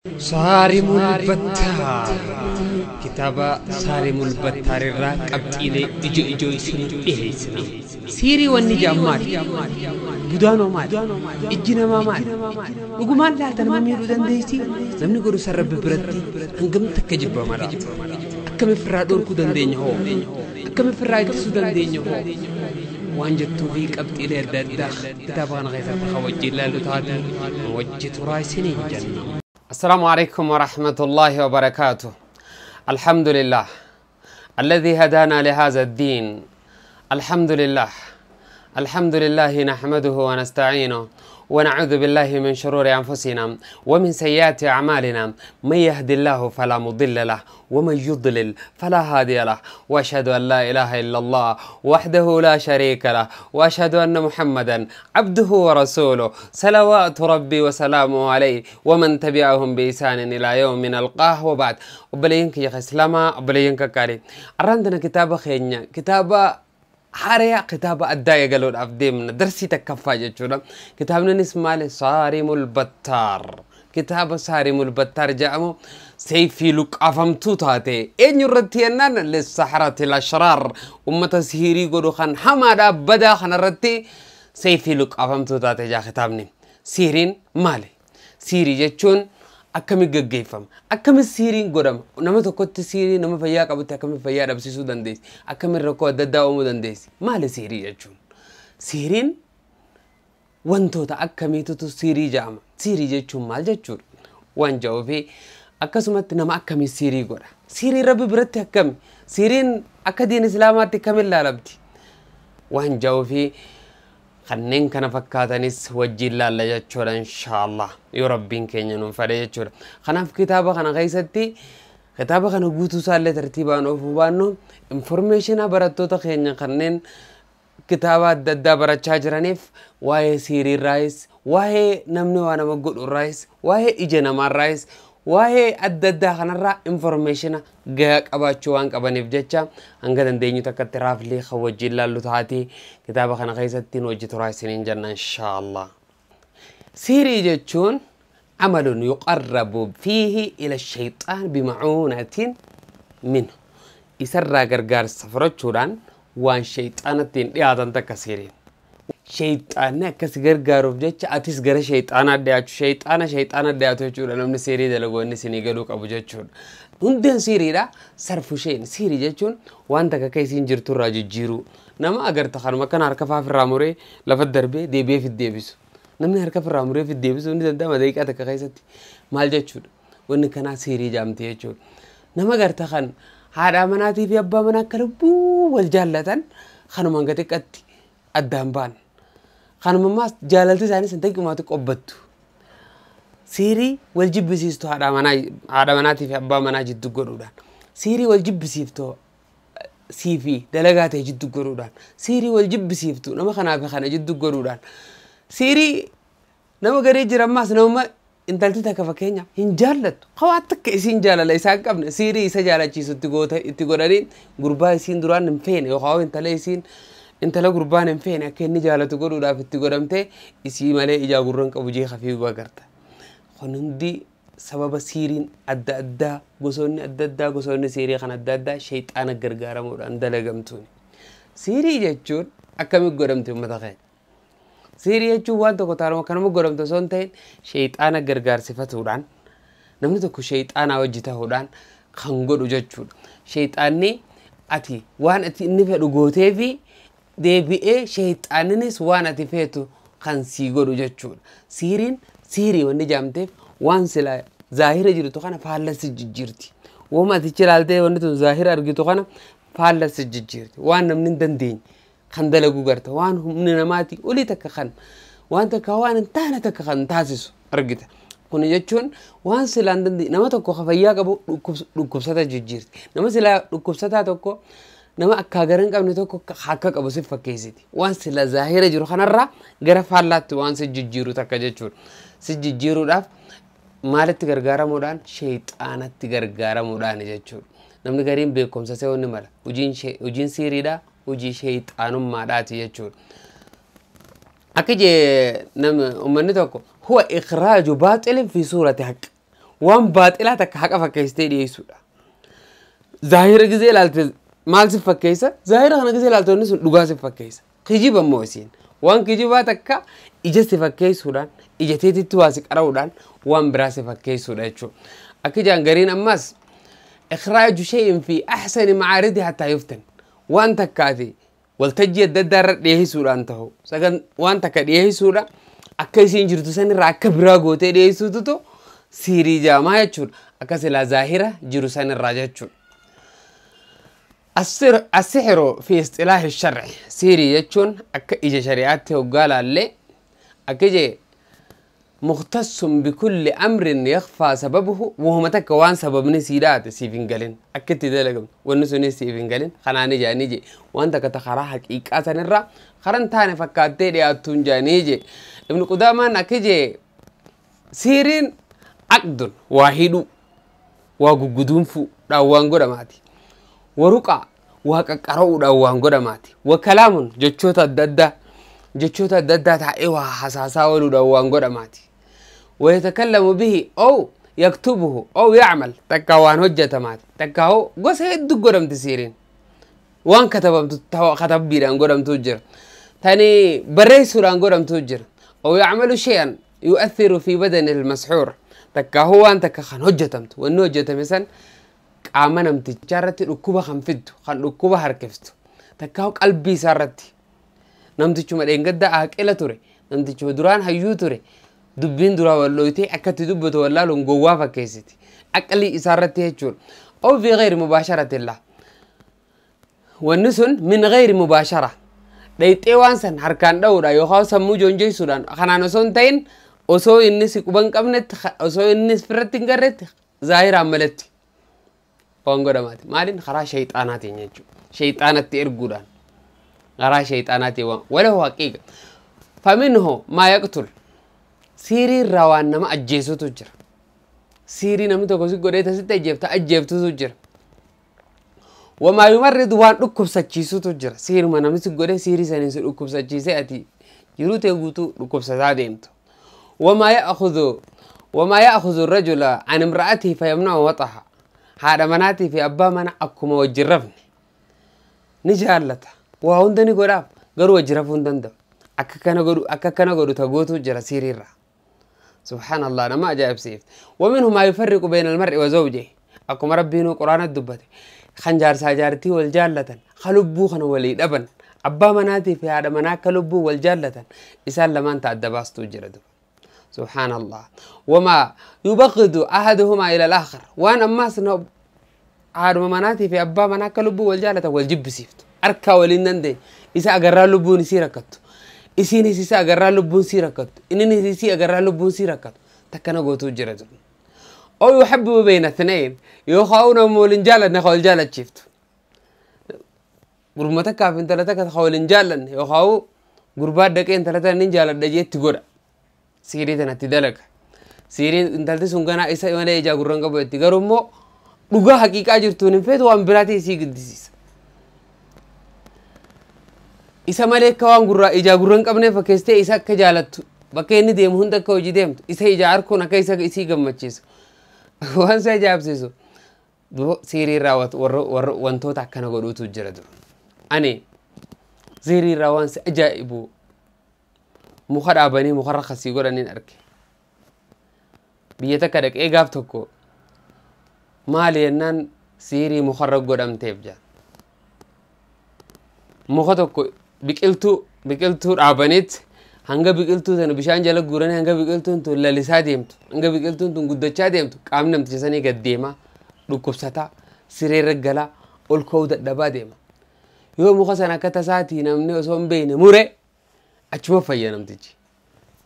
Saarimul Battaar kitaaba Saarimul Battaar irraa qabxiilee ijoo ijoo isinii dhiyeessina. Siirii wanni jedhan maali? Budaanoo maali? Ijji namaa maali? Dhugumaan laata nama miidhuu dandeessi? Namni godhu san Rabbi biratti hangam takka jibbama laata? Akkam ofirraa dhorkuu dandeenya hoo? Akkam ofirraa ittisuu dandeenya hoo? Waan jettuu fi qabxiilee adda addaa kitaaba kana keessatti kan wajjin ilaallu taate wajji turaa isiniin jenna. السلام عليكم ورحمة الله وبركاته. الحمد لله الذي هدانا لهذا الدين. الحمد لله، الحمد لله نحمده ونستعينه ونعوذ بالله من شرور أنفسنا ومن سيئات أعمالنا. من يهد الله فلا مضل له ومن يضلل فلا هادي له، وأشهد أن لا إله إلا الله وحده لا شريك له، وأشهد أن محمدا عبده ورسوله صلوات ربي وسلامه عليه ومن تبعهم بإحسان إلى يوم نلقاه. وبعد، وبلينك يا إسلاما وبلينك كاري عندنا كتاب خينيا كتاب haaraa kitaaba addaa eegaluudhaaf deemna darsii takkaffaa jechuudha. Kitaabni innis maali? Saarimul Battaar. Kitaaba Saarimul Battaar jedhamu seeyfii luqqaafamtuu taate eenyu irratti jennaan lissaharati lashraar ummata sihirii godhu kan hamaadhaa badaa kanarratti seeyfii luqqaafamtuu taate jaa kitaabni. Sihiriin maali? Sihirii jechuun akkami gaggeeffama? Akkami sihiriin godhama? Nama tokkotti sihirii nama fayyaa qabutti akkami fayyaa dhabsiisuu dandeessi? Akkami rakkoo adda addaa uumuu dandeessi? Maali sihirii jechuun? Sihiriin wantoota akkamiitutu sihirii jedhama? Sihirii jechuun maal jechuudha? Waan jedhuu fi akkasumatti nama akkamii sihirii godha? Sihirii Rabbi biratti akkami? Sihiriin akka diin Islaamaatti akkamiin ilaalamti? Waan jedhuu fi kanneen kana fakkaatanis wajjin laalla jechuudha inshaallah yoo Rabbiin keenya nuun fedhe jechuudha. Kanaaf kitaaba kana keessatti kitaaba kana guutuu isaallee tartiibaan oofuu baannu informeeshina barattoota keenya kanneen kitaaba adda addaa barachaa jiraniif waa'ee siiriirraayis, waa'ee namni waa nama godhurraayis, waa'ee ija namaarraayis, waa'ee adda addaa kanarraa informeeshina gahaa qabaachuu waan qabaniif jecha hanga dandeenyu takkatti raaflee kan wajjin laallu taatee kitaaba kana keessatti nu hojii turaa isiniin jenna inshaallah. Siirii jechuun amalun yuqarrabu fiihi ila shayxaan bimacuunatin minhu. Isarraa gargaarsa fudhachuudhaan waan shayxaanatti hin dhiyaatan takka siiriin. Shayxaanni akkas gargaaruuf jecha atis gara shayxaanaa dhiyaachuu shayxaana shayxaana dhiyaatu jechuudha namni siirii dalagu inni isinii galuu qabu jechuudha. Hundeen siiriidha sarfu sheen siirii jechuun waan takka akka isiin jirturraa jijjiiruu nama agarta kanuma akkana harka faafirraa muree lafa darbee deebi'ee fiddeebisu. Namni harka firraa muree fiddeebisuu ni danda'ama daqiiqaa takka keessatti maal jechuudha wanni kanaa siirii jaamti jechuudha. Nama agarta kan haadha manaatii fi abbaa manaa akka lubbuu wal jaallatan kanuma hanga xiqqaatti addaan ba'an. Kanuma ammaas jaalalti isaanii san xiqqumaatti qobbattu. Siirii wal jibbisiistu haadha manaatii fi abbaa manaa jidduu godhuudhaan. Siirii wal jibbisiiftu sii fi dalagaa ta'e jidduu godhuudhaan. Siirii wal jibbisiiftu nama kanaa fi kana jidduu godhuudhaan. Siirii nama garii jira ammaas nama intalti takka fakkeenya hin jaallattu. Hawaa takka isiin jaalala isaan qabne siirii isa jaalachiisu itti godhanii gurbaa isiin duraan hin feene yookaan intala isiin intala gurbaan hin feene akka inni jaalatu godhuudhaaf itti godhamte isii malee ijaa gurra hin qabu jee hafiif agarta. Kun hundi sababa siiriin adda addaa gosoonni adda addaa gosoonni siirii kan adda addaa shayxaana gargaaramuudhaan dalagamtuuni. Siirii jechuun akkamitti godhamte uummata keenya? Siirii jechuun waan tokko taanuma kanuma godhamte osoo hin ta'in shayxaana gargaarsifatuudhaan namni tokko shayxaanaa wajji ta'uudhaan kan godhu jechuudha. Shayxaanni ati waan ati inni fedhu gootee fi deebi'ee shayxaaninis waan ati feetu kan sii godhu jechuudha. Siiriin siirii wanni jaamteef waan sila zaahira jirtu kana faallasi jijjiirti. Wooma atichi ilaaltee wanni tun zaahira argitu kana faallasi jijjiirti. Waan namni hin dandeenye kan dalagu garta waan humni namaati olii takka kan waan takka waan hin taane takka kan taasisu argita. Kun jechuun waan silaa hin dandeenye nama tokko ka fayyaa qabu dhukkubsata jijjiirti. Nama silaa dhukkubsataa tokko nama akka gara hin qabne tokko akka qabu si fakkeessiti. Waan sila zaahira jiru kanarraa gara faallaatti waan si jijjiiru takka jechuudha. Si jijjiiruudhaaf maalitti gargaaramuudhaan shayxaanatti gargaaramuudhaan jechuudha. Namni gariin beekumsa se'uu ni mala. Hojiin siiriidha, hojii shayxaanummaadhaati jechuudha. Akka jee uummanni tokko huwa ikhraaju baaxilin fi suurati haqq. Waan baaxilaa takka haqa fakkeessitee dhiyeessuudha. Zaahira gizee ilaalte maal si fakkeessa? Zaahira kana gizee ilaalte wanni sun dhugaa si fakkeessa. Kijiba immoo isiin. Waan kijibaa takka ija si fakkeessuudhaan, ija teetitti waa si qara'uudhaan waan biraa si fakkeessuudha jechuudha. Akka ijaan gariin ammas ikhraaju shay'in fi ahsani macaaridi hattaa yuftan. Waan takkaati waltajjii adda addaa irra dhiyeessuudhaan ta'u sagan waan takka dhiyeessuudha akka isiin jirtu sanirraa akka biraa gootee dhiyeessuutu siirii jaamaa jechuudha. Akka silaa zaahira jiru sanirraa jechuudha. السحر في اصطلاح الشرع سيري يجون أك إجا شريعته وقال لي أكجي مختص بكل أمر يخفى سببه وهو متك وان سبب نسيرات سيفين قالين أكتي ذلك ونسوني سيفين قالين خنا نجي نجي وأنت كتخراحك إيك الرا خرن تاني فكاتي لأتون جانيجي ابن قدامة أكجي سيرين عقد واحد وقدوم فو روان قداماتي ورقع وقرأوا روان قداماتي وكلام جتشوتا الددة جتشوتا الددة تعيوها حساسا ولو روان قداماتي ويتكلم به أو يكتبه أو يعمل تكوان هجة ماتي تكاو قصة يدو قدام تسيرين وان كتب كتب بيران قدام تجر ثاني بريسوران قدام تجر أو يعمل شيئا يؤثر في بدن المسحور تكاهو وان تكخن هجة تمت وإنه هجة مثلا qaama namtichaa irratti dhukkuba kan fiddu kan dhukkuba harkiftu takkaa'u qalbii isaa irratti namtichuma dheengadda aaqila ture namtichuma duraan hayyuu ture dubbiin duraa wallooytee akkatti dubbatu wallaaluun gowwaa fakkeessiti aqlii isaa irratti jechuudha. أو في غير مباشرة الله wanni sun min غير مباشرة dhayxee waan san harkaan dha'uudha yookaan sammuu joonjeessuudhaan kanaan osoo hin ta'in osoo inni si quban qabnetti osoo inni firratti hin garretti zaahiraan malatti. Waan godhamaati maaliin karaa shayxaanaatiin jechuudha shayxaanatti erguudhaan karaa shayxaanaatiin waan walahu haqiiqa faminhu maa yaqtul siirii irraa waan nama ajjeesutu jira siirii namni tokko si godhee tasitti ajjeefta ajjeeftutu jira wamaa yumarridu waan dhukkubsachiisutu jira siiruma namni si godhee siirii saniin si dhukkubsachiisee ati jiruu ta'e guutuu dhukkubsataa deemtu wamaa ya'khudhu rajula an imra'atihi fayamna'u waxaha haadha manaatii fi abbaa mana akkuma wajjin rafne ni jaallata waa hunda ni godhaaf garuu wajjin rafuu hin danda'u akka kana godhu tagootu jira siiriirra subhaanallah nama ajaa'ibsiifte waminhu maa yufarriqu bayna almar'i wa zawjihi akkuma rabbiinuu quraana dubbate kan jaarsaa jaartii wal jaallatan ka lubbuu kana walii dhaban abbaa manaatii fi haadha manaa akka lubbuu wal jaallatan isaan lamaan ta adda baastuu jira duba سبحان الله وما يبغض أحدهما إلى الآخر وأنا ما سنو عاد مناتي في أبا مناك لبو والجالة والجب سيفت أركا ولينندي إذا أجرى لبو نسيركت إسيني سيسا أجرى لبو نسيركت إنني سيسي أجرى لبو نسيركت تكنا قوتو جرزون أو يحب بين اثنين يخاون مولنجالة نخول جالة شفت غرمتك في انتلتك خولنجالة يخاو غربات دك انتلتك ننجالة دجيت تقول siirii tanatti dalaga siiriin intalti sun ganaa isa malee ijaa gurran qabu jetti garuu immoo dhugaa haqiiqaa jirtuun hin feetu waan biraatii isii giddisiisa. Isa malee akka waan gurraa ijaa gurran qabnee fakkeessitee isa akka jaalattu bakka inni deemu hunda akka hojii deemtu isa ijaa harkuun akka isa isii gammachiisu waan isa ajaa'ibsiisu siirii irraa wantoota akkana godhuutu jira dura. Ani siirii irraa waan si ajaa'ibu muka dhaabanii mukarra kasii godhaniin arge. Biyya takka dhaqee gaaf tokko maali jennaan siirii mukarra godhamteef jaan. Muka tokko biqiltuu dhaabanitti hanga biqiltuu sana bishaan jala guuranii hanga biqiltuun tun lalisaa deemtu hanga biqiltuun tun guddachaa deemtu qaamni namticha sanii gad deemaa dhukkubsataa sireerra galaa ol ka'uu dadhabaa deema. Yoo muka sana akka tasaatii namni osoo hin beekne mure achuma fayya namtichi.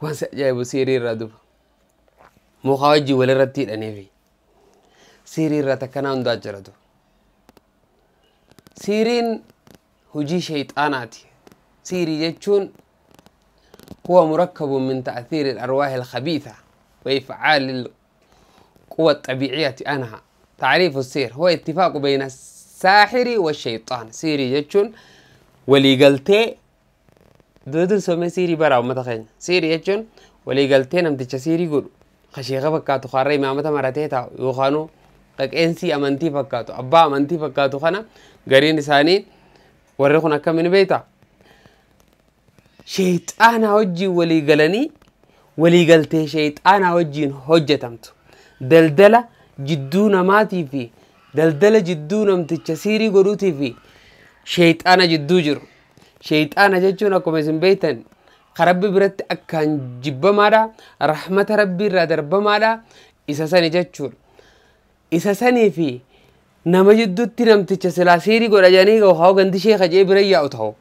Waan si ajaa'ibu siirii irraa duba. Muka wajjin walirratti hidhaniifi. Siirii irraa takkanaa hundaa jira duba. Siiriin hojii shayxaanaati. Siirii jechuun huwa murakkabun min ta'thiiri al-arwaahi al-khabiitha wa ifcaali al-quwa al-xabiiciyati anha. تعريف السير هو اتفاق بين الساحر والشيطان. سيري jechuun waliigaltee duudu somee siirii bara uummata keenya. Siirii jechuun waliigaltee namticha siirii godhu Ka sheekha fakkaatu kaarra imaamata maratee taa'u yookaanuu qaqeensii amantii fakkaatu, abbaa amantii fakkaatu kana, gariin isaanii warri kun akkamiin beektaa? Sheexaanaa wajjiin walii galanii, waliigaltee sheexaanaa wajjiin hojjetamtu. Daldala jidduu namaatii fi daldala jidduu namticha siirii godhuutii fi sheexaana jidduu jiru. Sheexaana jechuun akkuma isin beektan Rabbi biratti akkaan jibbamaadha. Rahmata Rabbii irraa darbamaadha. Isa sani jechuudha. Isa sanii fi nama jidduutti namticha silaa siirii godha jedhanii yookaan gandi sheeka jee bira yaa'u ta'u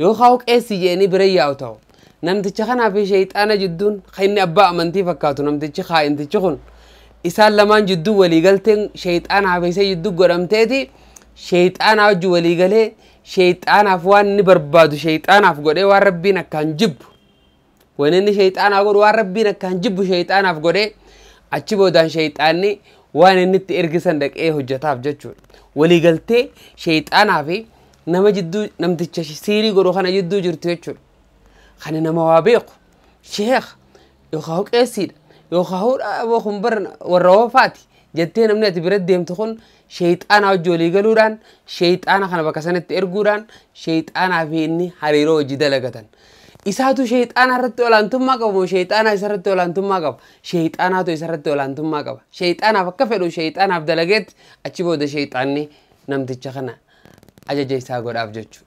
yookaan qeessi jedhanii bira yaa'u ta'u, namticha kanaa fi sheexaana jidduun kan inni abbaa amantii fakkaatu, namtichi kaa'intichi kun, isaan lamaan jidduu waliigalteen sheexaanaa fi isa jidduu godhamteeti, sheexaanaa wajji waliigalee, sheexaanaaf waan inni barbaadu sheexaanaaf godhee, waan Rabbiin akkaan jibbu, waan inni sheexaanaa godhu, waan Rabbiin akkaan jibbu sheexaanaaf godhee, achi boodaan sheexaanni waan inni itti ergisan dhaqee hojjetaaf jechuudha. Waliigaltee sheexaanaa fi nama jidduu, namticha siirii godhu kana jidduu jirtu jechuudha. Kan nama waa beeku sheekh yookaan qeessiidha yookaan kun bar warra oofaati jettee namni ati bira deemtu kun sheexaanaa wajji walii galuudhaan, sheexaana kana bakka sanatti erguudhaan, sheexaanaa fi inni hariiroo hojii dalagatan. Isaatu sheexaana irratti olaantummaa qabu moo sheexaanaa isa irratti olaantummaa qaba? Sheexaanaatu isa irratti olaantummaa qaba. Sheexaanaaf akka fedhu sheexaanaaf dalageetti, achi booda sheexaanni namticha kana ajaja isaa godhaaf jechuudha.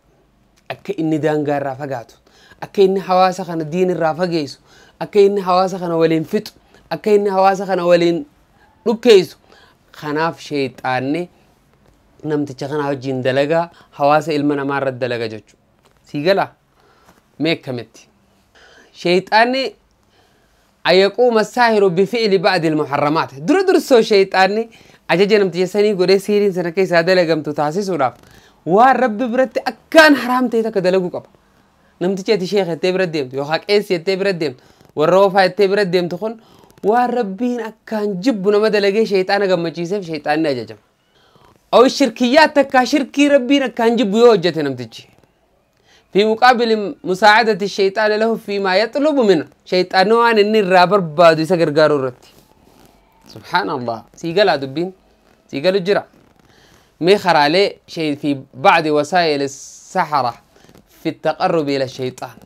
Akka inni daangaa irraa fagaatu, akka inni hawaasa kana diin irraa fageessu, akka inni hawaasa kana waliin fixu, akka inni hawaasa kana waliin dhukkeessu. Kanaaf sheexaanni namticha kana wajjin dalagaa hawaasa ilma namaa irratti dalaga jechuudha. Sii galaa? Mee akkamitti? Sheexaanni أن يقوم الساحر بفعل بعض المحرمات. Dura dursoo sheexaanni ajaja namticha sanii godhee siiriin sana keessaa dalagamtu taasisuudhaaf waan Rabbi biratti akkaan haraam ta'e takka dalaguu qaba. Namtichi ati sheekha jettee bira deemtu yookaan qeessi jettee bira deemtu, warra oofaa jettee bira deemtu kun, waan Rabbiin akkaan jibbu nama dalagee sheexaana gammachiiseef sheexaanni ajajama. أو شركيات, takkaa shirkii Rabbiin akkaan jibbu yoo hojjete namtichi. في مقابل مساعدة الشيطان له فيما يطلب منه, شيطان waan inni irraa barbaadu isa gargaaruu irratti. سبحان الله, sii galaa dubbiin? Sii galu jira? Mee karaalee في بعض وسائل السحرة في التقرب إلى الشيطان,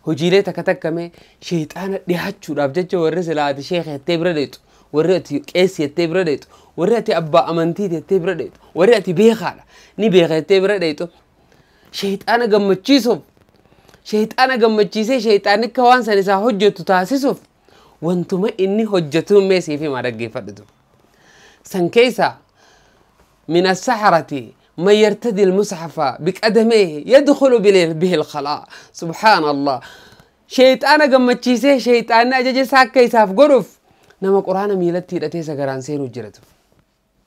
hojiilee takka takka mee sheexaana dhiyaachuudhaaf jecha warri silaa ati sheeka jettee bira deetu, warri ati qeessi jettee bira deetu, warri ati abbaa amantii jettee bira deetu, warri ati beekaadha ni beeka jettee bira deetu, sheexaana gammachiisuuf, sheexaana gammachiisee sheexaanni akka waan san isaa hojjetu taasisuuf wantuma inni hojjetu mee siif himaa, dhaggeeffadhutu. San keessa من السحرة من يرتدي المصحف بقدميه يدخل به الخلاء. سبحان الله, sheexaana gammachiisee sheexaanni ajaja isaa akka isaaf godhuuf nama Quraana miilatti hidhatee sagaraan seenuu jiratu.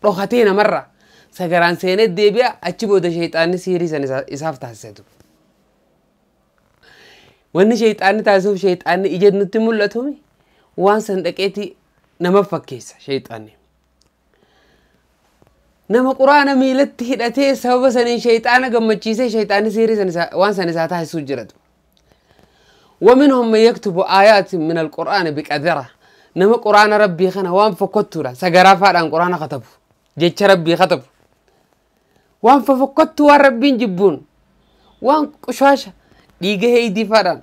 Dhokatee namarra sagaraan seenee deebi'a, achi booda sheexaanni siirii san isaaf taasisatu. Wanni sheexaanni taasisuuf, sheexaanni ija nutti mul'atumi waan san dhaqeeti nama fakkeessa sheexaanni. Nama Quraana miilatti hidhatee sababa saniin sheexaana gammachiisee sheexaanni siirii san waan san isaa taasisuu jiratu. ومنهم من يكتب آيات من القرآن بقذرة, nama Quraana Rabbii kana waan fokkottuudha sagarafaadhaan Quraana katabu, jecha Rabbii katabu waan fofokkottu, waan Rabbiin jibbuun, waan qushaasha dhiiga heeydiifaadhaan,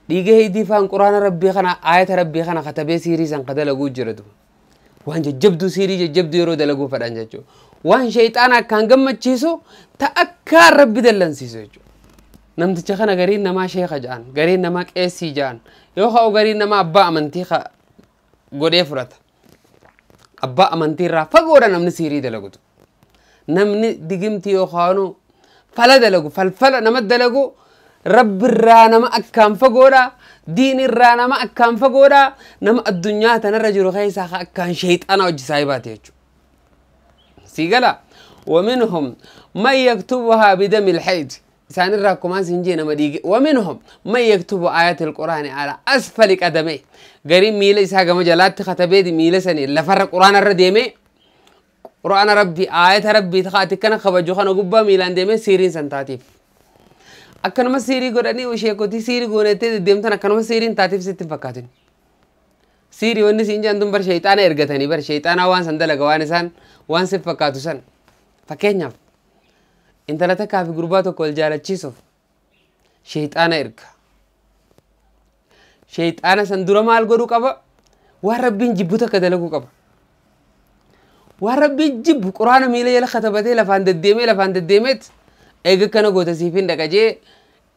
dhiiga heeydiifaan Quraana Rabbii kana, aayata Rabbii kana katabee siirii san ka dalaguu jiratu. Waan jajjabduu, siirii jajjabduu yeroo dalaguu fedhan jechuudha. Waan sheexaana akkaan gammachiisu ta akkaan Rabbi dallansiisu jechuudha. Namticha kana gariin namaa sheeka ja'an, gariin namaa qeessii ja'an, yoo ka'u gariin namaa abbaa amantii godhee fudhata. Abbaa amantii irraa fagoodha namni siirii dalagutu. Namni digimtii yookaan fala dalagu, falfala nama dalagu, Rabbi irraa nama akkaan fagoodha, diin irraa nama akkaan fagoodha, nama addunyaa tanarra jiru keessaa akkaan sheexana hojii saahibaati jechuudha. Sii gala? ومنهم من يكتبها بدم الحيض, isaan irraa akkumaan siin jee nama dhiige. ومنهم من يكتب آيات القرآن على أسفل قدميه, gariin miila isaa gama jalaatti katabee miila sanii lafarra Quraana irra deemee, Quraana Rabbii, aayata Rabbii taati kana kabaju kana gubbaa miilaan deemee siiriin san taatiif. Akkanuma siirii godhanii sheekotii siirii goonettee deddeemtan akkanuma siiriin taatiif sitti hin fakkaatin. Siirii wanni siin jedhan tun bar sheexaana ergatanii bar sheexaanaa waan san dalaga waan isaan waan si fakkaatu san. Fakkeenyaaf intala takkaa fi gurbaa tokko wal jaalachiisuuf sheexaana erga. Sheexaana san dura maal godhuu qaba? Waan Rabbiin jibbu takka dalaguu qaba. Waan Rabbiin jibbu quraana miila jala katabatee lafaan deddeemee lafaan deddeemeet eega kana goota siif hin dhaqa jee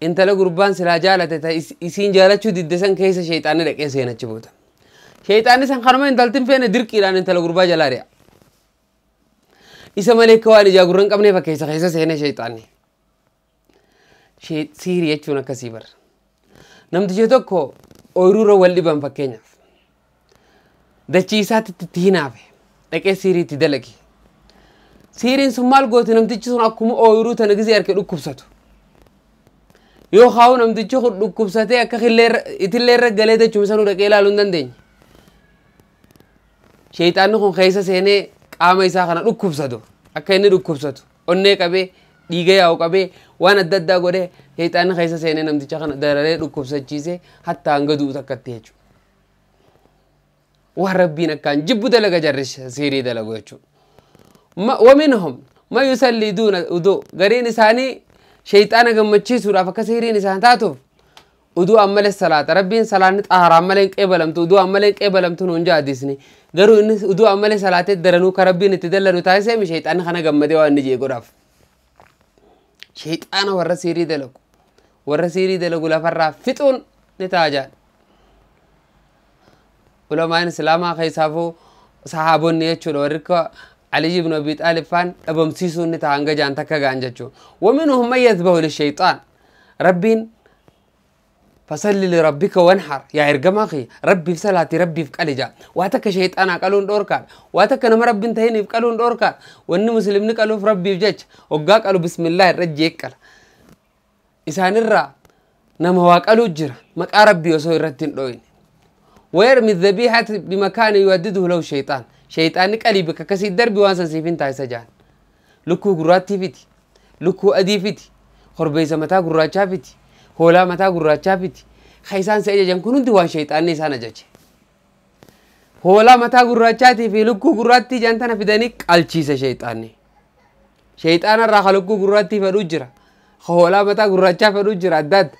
intala gurbaan silaa jaalate ta isiin jaalachuu didde san keessa sheexaanni dhaqee seenachi booda. Sheexaanni san kanuma intaltin feene dirqiidhaan intala gurbaa jalaa ari'a. Isa malee akka waan ijaa gurra hin qabnee fakkeessa keessa seenee sheexaanni. Siirii jechuun akkasii bara. Namtichi tokko ooyiruurra wal dhiban fakkeenyaaf. Dachii isaatti itti hinaafe dhaqee siirii itti dalage. Siiriin sun maal goote namtichi sun akkuma ooyiruu tana gisee harka dhukkubsatu. Yoo kaa'u namtichi kun dhukkubsatee akka itillee irra galee dachuma sanuu dhaqee ilaaluu hin dandeenye. Sheexaanni kun keessa seenee qaama isaa kana dhukkubsatu akka inni dhukkubsatu onnee qabee dhiiga yaa'u qabee waan adda addaa godhee sheexaanni keessa seenee namticha kana dararee dhukkubsachiisee hatta hanga du'u takkatti jechuudha. Waan Rabbiin akkaan jibbu dalaga jarri siirii dalagu jechuudha. Waminhum ma yusallii duuna uduu gariin isaanii sheexaana gammachiisuudhaaf akka siiriin isaan taatuuf uduu ammalee salaata Rabbiin salaanni xaaraa ammalee hin qeebalamtu uduu ammalee hin qeebalamtu nuun jaadisni garuu inni uduu ammalee salaatee daranuu ka Rabbiin itti dallanu taasisee sheexaanni kana gammadee waan inni jee godhaaf. Sheexaana warra siirii dalagu warra siirii dalagu lafarraa fixuun ni ta'a jaadha. Ulamaan Islaamaa keessaafuu sahaabonni jechuudha warri akka Ali ibn Abi Xaalib faan dhabamsiisuun ni ta'a hanga jaan takka ga'an jechuudha. Waminhum man yadhbahu lishayxaan Rabbiin fasalli lirabbika wanhar yaa ergamaa kiyya Rabbiif salaati Rabbiif qali jaa. Waa takka sheexaanaa qaluun dhoorkaadha. Waa takka nama Rabbiin tahiniif qaluun dhoorkaadha. Wanni muslimni qaluuf Rabbiif jecha hoggaa qalu bismillah irra jeeqqala. Isaanirraa nama waa qaluu jira maqaa Rabbii osoo irratti hin dhooyine. ويرمي الذبيحة بمكان يودده له الشيطان. شيطان قلي بك كسي دربي وانسان سيفين تايسا جان. لكو قراتي فيتي لكو أدي فيتي خربيزة متا قراتشا فيتي هولا متا قراتشا فيتي خيسان سيجا جان كنون دوان شيطان نيسان أجاجي هولا متا قراتشاتي في لكو قراتي جانتنا في دانيك الچيسة شيطاني. شيطان الراخ لكو قراتي فروجرا هولا متا قراتشا فروجرا داد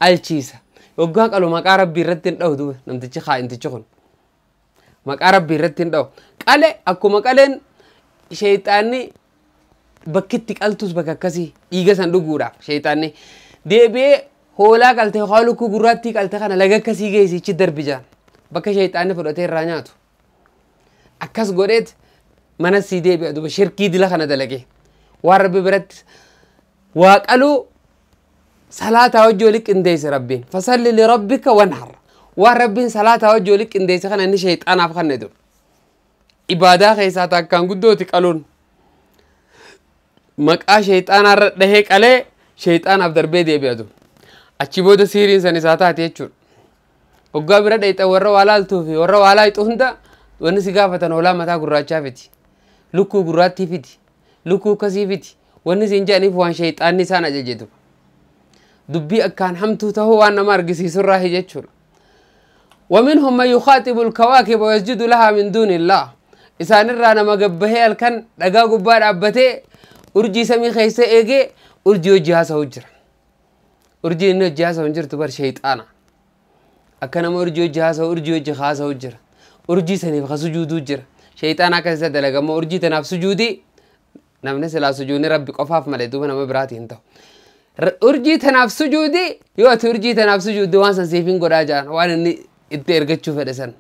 الچيسة waggaa qalu maqaa Rabbii irratti hin dha'u duuba namtichi kaa'intichi kun maqaa Rabbii irratti hin dha'u. Qale akkuma qaleen sheexaanni bakkitti qaltus bakka akkasii dhiiga san dhuguudhaaf sheexaanni deebi'ee hoolaa qalte hoolaa lukkuu gurraattii qalte kana laga akkasii geessichi darbi jaan bakka sheexaanni fudhatee irraa nyaatu. Akkas godheet mana sii deebi'a duuba shirkii dila kana dalagee waan Rabbi biratti waa qaluu صلاة وجهك إنديس ربين فصل لربك وانحر وربين صلاة وجهك إنديس خنا نشيط أنا فخنا دو إبادة خيساتا كان قدوتك قالون مك شيط أنا رهيك عليه شيط أنا بدر بيدي بيدو أتشبود سيرين سنة ساعات يجور وقابل رد ورا ولا التوفي ورا ولا يتهندا ونسي قافة ولا متى قرات شافتي لكو قرات فيتي لكو كسيفتي ونسي إنجاني فوان شيط أنا سانا جدو دبي أكان حمتو تهو أنا مارجسي سره يجور ومنهم من يخاطب الكواكب ويسجد لها من دون الله إسان الرانا ما قبهي الكن لقا قبار عبتي أرجي سمي خيسة إيجي أرجي وجهاسة وجر أرجي إنه جهاسة وجر تبر شيطانا أكن ما أرجي وجهاسة أرجي وجهاسة وجر أرجي سني خسجود وجر شيطانا كذا دلقا ما أرجي تناف سجودي نمنس لا سجوني ربك أفاف ملدوه نما براتي انتو أرجي تناف سجودي يو أرجي تناف سجودي وانسان سيفين قراجان وانا إني إترجع فدسن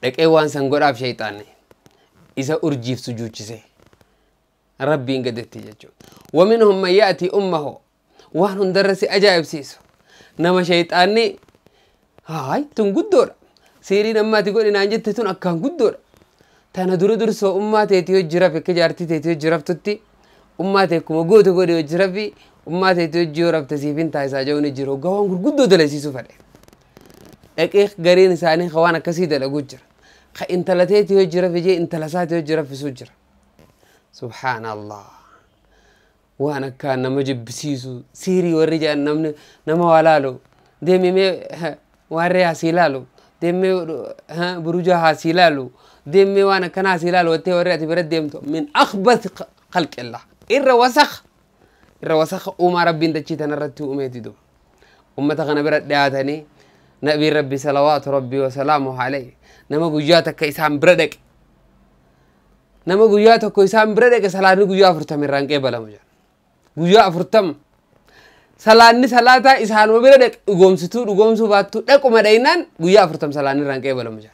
لك إيه وانسان قراف شيطاني إذا أرجي في سجود شيء ربي إنقدرت تيجي ومنهم من يأتي أمه وان درس أجايب سيسو نما شيطاني هاي تنقدر سيري نما تقول إن أنجت تون أكان قدر تانا درو درسو أمة تيجي جرف كجارتي تيجي جرف تتي أمة كم جوت جوري جرفي أمة تيجي جرف تسيفين تايسا جوني جرو جوان قدو دلسي سفره إيه قرين ساني خوانا كسيدة لجوجر خ إنت لا تيجي جرف يجي إنت لا ساتي جرف سجر سبحان الله وأنا كان نمجب بسيسو سيري ورجع نمن نما ولالو ديمي مي وريا سيلالو Deemee buruja haasii ilaalu, deemee waan akkanaa haasii ilaalu wattee warri ati bira deemtu min akhbath khalqillah. Irra wasakh, irra wasakh uumaa Rabbiin dachii tanarratti uumeeti duba. Ummata kana bira dhiyaatanii nabiin Rabbi salawaatu Rabbii wasalaamuhu alayhi nama guyyaa takka isaan bira dhaqe. Nama guyyaa tokko isaan bira dhaqe salaanni guyyaa 40 irraan qeebalamu jedha. Guyyaa 40 salaanni salaataa isaanuma bira dhaqe dhugoomsituu dhugoomsuu baattuu dhaquma dhaynaan guyyaa 40 salaanni irraan qeebalamu jedha.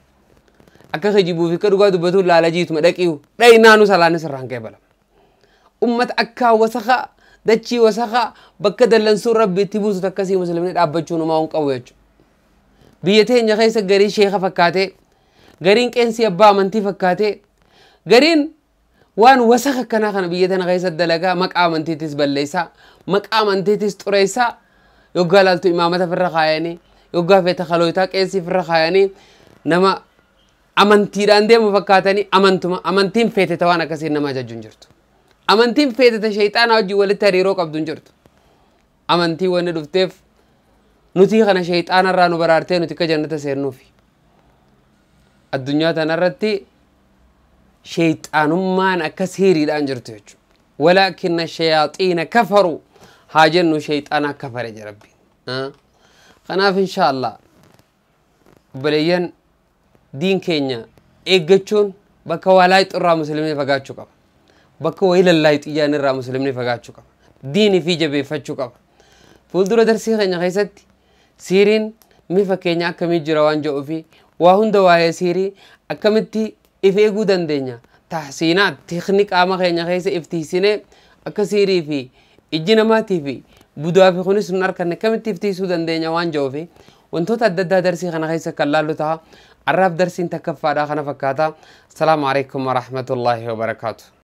Akka kijibuu fi akka dhugaa dubbatuun laala jiituma dhaqiihu dhaynaanu salaanni sirraan qeebalamu. Ummata akka wasakaa dachii wasakaa bakka dallansuun Rabbi itti buusu takkasii muslimni dhaabbachuun homaa hin qabu jechuudha. Biyya teenya keessa garii sheeka fakkaatee, gariin qeensi abbaa amantii fakkaatee, gariin waan wasaka akkanaa kana biyya tana keessa dalagaa maqaa amantiitis balleessaa, maqaa amantiitis xureessaa, yoggaa laaltu imaamata firra kaayanii, yoggaa feeta kalooyitaa qeensii firra kaayanii, nama amantiidhaan deemu fakkaatanii amantuma amantiin feeteta waan akkasiin nama ajajju hin jirtu. Amantiin feeteta sheexaanaa wajjin walitti hariiroo qabdu hin jirtu. Amantii wanni dhufteef nuti kana sheexaanarraa nu baraartee nuti akka jannata seennuufi. Addunyaa tanarratti sheexaanummaan akka siiriidhaan jirtu jechuudha. Walaakinna shayaaxiina kafaru haa jennu sheexaana kafare jedha Rabbiin. Kanaaf inshaallah obboleeyyan diin keenya eeggachuun bakka waa laayixu irraa muslimni fagaachuu qaba. Bakka wayii lallaayixiyyaan irraa muslimni fagaachuu qaba. Diinii fi jabeeffachuu qaba. Fuuldura darsii keenya keessatti siiriin mifa keenya akkamii jira waan jedhuu fi waa hunda waa'ee siirii akkamitti if eeguu dandeenya. Tahsiinaat teekni qaama keenya keessa if tiisinee akka siirii fi ijji namaatii fi budaa fi kunis nun arkanne akkamitti if tiisuu dandeenya waan jedhuu fi wantoota adda addaa darsii kana keessa kan laallu ta'a. Arraaf darsiin takkaffaadhaa kana fakkaata. Assalaamu alaikum warahmatullaahi wabarakaatu.